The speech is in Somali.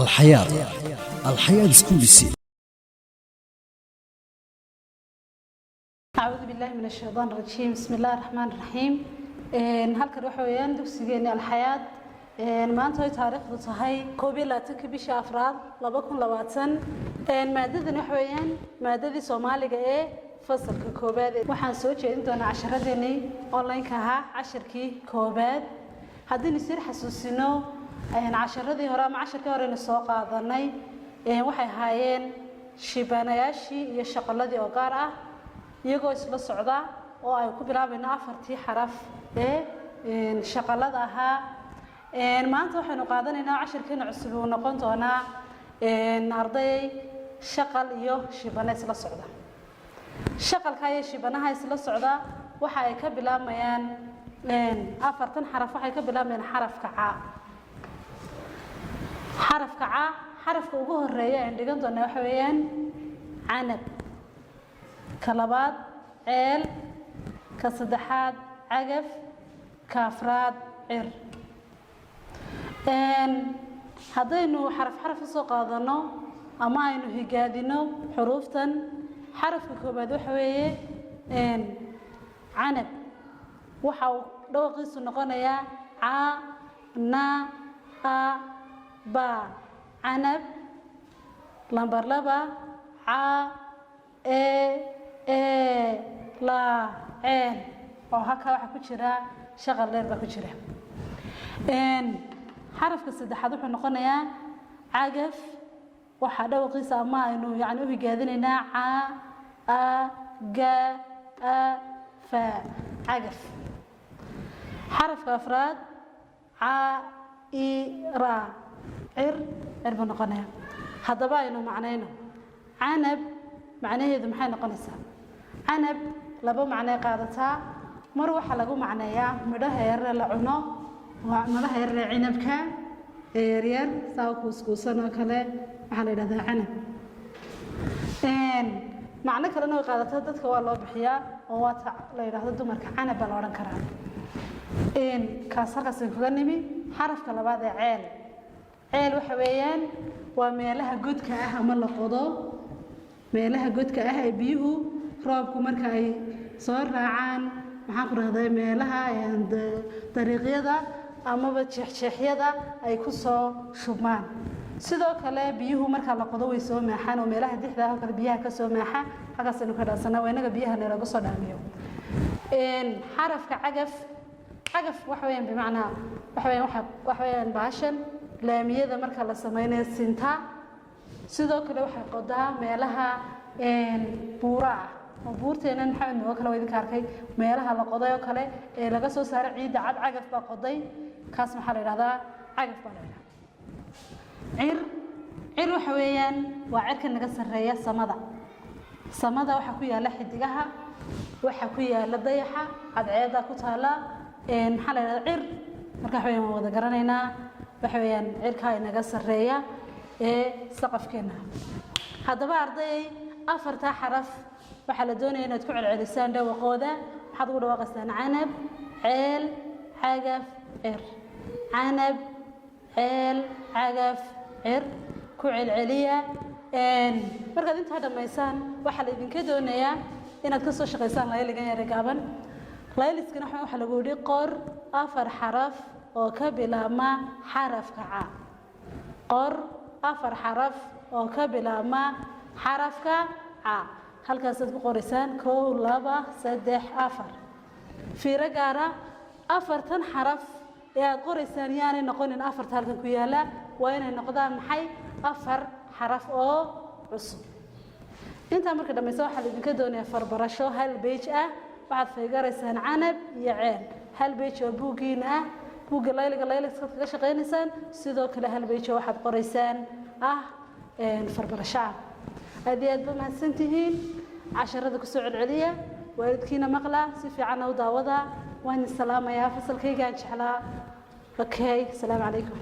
Alxayaad, Alxayaad Schools. أعوذ بالله من الشيطان الرجيم، بسم الله الرحمن الرحيم. Halkan waxa weeyaan dugsigeeni Alxayaad. Maanta ay taariikhdu tahay 21-ka bisha afraad 2020. Maadadan waxa weeyaan maadadii Soomaaliga ee fasalka koobaad. Waxaan soo jeedin doonaa casharadeenii online-ka ahaa, casharkii koobaad. Haddaynu sir xasuusino casharadii hore ama casharkii horeynu soo qaadanay, waxay ahaayeen shibanayaashii iyo shaqaladii oo gaar ah, iyagoo isla socda oo ay ku bilaabayno afartii xaraf ee shaqalada ahaa. Maanta waxaynu qaadanaynaa cashirkeena cusub uu noqon doonaa, arday, shaqal iyo shibane isla socda. Shaqalka iyo shibanaha isla socda waxa ay ka bilaabmayaan afartan xaraf, waxay ka bilaabmayaan xarafka ca. Xarafka ca, xarafka ugu horeeya aan dhigan doonaa waxa weeyaan canab, ka labaad ceel, ka saddexaad cagaf, ka afraad cir. Haddaynu xaraf xaraf usoo qaadano ama aynu higaadino xuruuftan, xarafka koobaad waxa weeye canab. Waxa uu dhawaqiisu noqonayaa ca, na, a, ba, canab. Lambar laba, ca, e, e, la, ceel, oo halkaa waxaa ku jira shaqal dheer baa ku jira. Xarafka saddexaad wuxuu noqonayaa cagaf. Waxaa dhawaqiisa ama aynu yani u higaadinaynaa ca, a, ga, a, fa, cagaf. Xarafka afraad ca, i, ra, cir, cir buu noqonayaa. Haddaba aynu macnayno canab. Macnaheedu maxay noqonaysaa? Canab laba macnay qaadataa. Mar waxaa lagu macneeyaa midhaha yaree la cuno, waa midhaha yaree cinabka ee yaryar, saa kuuskuusan oo kale, waxaa la yidhahdaa canab. Macno kalena way qaadataa, dadka waa loo bixiyaa oo waa ta la yidhaahdo dumarka canab baa la odhan karaa. Kaas halkaas kaga nimi. Xarafka labaad ee ceel. Ceel waxa weeyaan waa meelaha godka ah ama la qodo, meelaha godka ah ee biyuhu roobku marka ay soo raacaan, maxaan ku rahday, meelaha dariiqyada amaba jeexjeexyada ay ku soo shubmaan. Sidoo kale biyuhu marka la qodo way soo maaxaan oo meelaha dixda ah oo kale biyaha ka soo maaxa, halkaasaynu ka dhaansanaa, waa inaga biyaha nalaga soo dhaamiyo. Xarafka cagaf. Cagaf waxa weeyaan bimacnaa waxa weeyaan waxa weeyaan baashan laamiyada marka la sameynayo sinta. Sidoo kale waxay qodaa meelaha buura ah oo buurteennan Maxamed oo kale waa idinka arkay meelaha la qoday oo kale ee laga soo saaray ciidda cad, cagaf baa qoday. Kaas maxaa la yidhahdaa? Cagaf baa la yidhahdaa. Cir. Cir waxa weeyaan waa cirka naga sarreeya, samada. Samada waxaa ku yaalla xidigaha, waxaa ku yaalla dayaxa, cadceeddaa ku taalla. Maxaa la yidhahdaa cir? Marka waxa weeyaan waan wada garanaynaa, waxa weeyaan cirkaa inaga sarreeya ee saqafkeenna. Haddaba ardayay, afartaa xaraf waxaa la doonaya inaad ku celcelisaan dhawaqooda. Maxaad ugu dhawaaqaysaan? Canab, ceel, cagaf, cir. Canab, ceel, cagaf, cir, ku celceliya. Markaad intaa dhammaysaan, waxaa la idinka doonayaa inaad ka soo shaqaysaan layligan yare gaaban. Layliskana waxaa lagu yidhi: qor afar xaraf oo ka bilaabma xarafka ca. Qor afar xaraf oo ka bilaabma xarafka ca. Halkaasaad ku qoraysaan: kow, laba, saddex, afar. Fiiro gaara: afartan xaraf ee aad qoraysaan yaanay noqonin afarta halkan ku yaalla, waa inay noqdaan maxay? Afar xaraf oo cusub. Intaa marka dhammaysa, waxaa la idinka doonayaa farbarasho hal page ah. Waxaad faygaraysaan canab iyo ceel, hal page oo buuggiina ah, buugga layliga, layliskaad kaga shaqaynaysaan. Sidoo kale hal page oo waxaad qoraysaan ah farbarasho ah. Aad iyo aad ba mahadsan tihiin. Casharada kusoo celceliya, waalidkiina maqla, si fiicanna u daawada. Waan idin salaamayaa, fasalkaygaan jeclaa. Okay, asalaamu calaykum.